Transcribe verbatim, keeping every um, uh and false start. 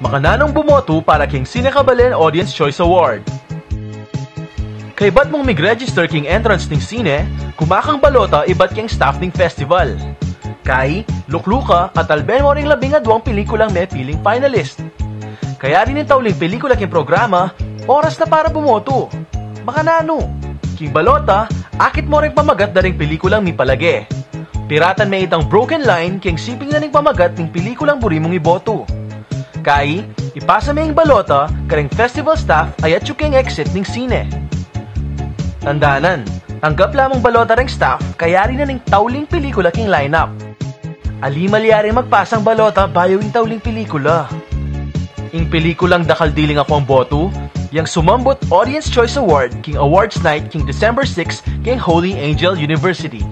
Makananung bumotu para king Sine Kabalen Audience Choice Award? Kaybat mung mig-register king entrance ning sine, kumakang balota ibat king staff ning festival. Kai, lukluka at alben mo ring labing aduang pelikulang mepiling finalist. Kayari ning tauling pelikula king programa, oras na para bumotu. Makananu? King balota, akit mo ring pamagat da ring pelikulang mipalage. Piratan me itang broken line king siping na ning pamagat ning pelikulang buri mung ibotu. Kai, ipasa me ing balota karing festival staff a atyu king exit ning sine. Tandanan, tanggap lamung balota ring staff kayari na ning tauling pelikula king lineup. Ali malyaring magpasang balota bayu ing tauling pelikula. Ing pelikulang dakal diling akuang botu, yang sumambut Audience Choice Award king awards night king December six king Holy Angel University.